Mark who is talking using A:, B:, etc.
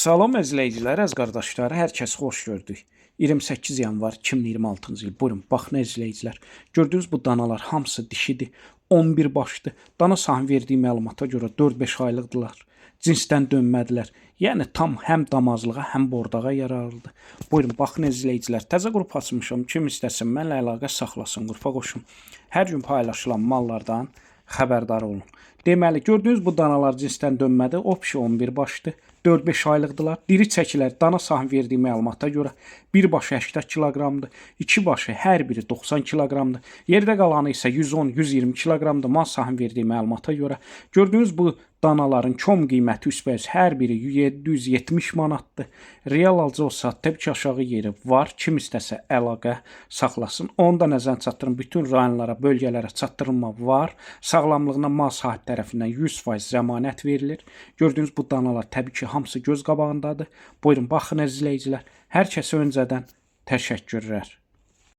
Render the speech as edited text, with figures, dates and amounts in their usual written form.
A: Salam izləyicilər, əziz qardaşlar, hər kəsi xoş gördük. 28 yanvar 2026-cı il. Buyurun, baxın izləyicilər. Gördüyünüz bu danalar hamısı dişidir. 11 başdır. Dana sahibi verdiyi məlumata görə 4-5 aylıqdılar. Cinsdən dönmədilər. Yəni tam həm damazlığa, həm bordağa yararlıdır. Buyurun, baxın izləyicilər. Təzə qrup açmışam. Kim istəsin mənlə əlaqə saxlasın, qrupa qoşun. Hər gün paylaşılan mallardan xəbərdar olun. Deməli, gördüyünüz bu danalar cinsdən dönmədi. O pişi 11 başdır. 4-5 aylıqdılar. Diri çəkilər dana sahibi verdiyi məlumata görə bir başı 80 kiloqramdır, iki başı hər biri 90 kiloqramdır. Yerdə qalanı isə 110-120 kiloqramdır. Mal sahibi verdiyi məlumata görə gördüyünüz bu danaların kom qiyməti üstbəüz hər biri 770 manatdır. Real alıcı olsa təbii ki, aşağı yeri var. Kim istəsə əlaqə saxlasın. Onu da nəzərə çatdırın. Bütün rayonlara, bölgələrə çatdırılma var. Sağlamlığına mal sahibi tərəfindən 100% zəmanət verilir. Gördüyünüz bu danalar təbii ki, hamısı göz qabağındadır. Buyurun, baxın əziz izləyicilər. Hər kəsə öncədən təşəkkürlər.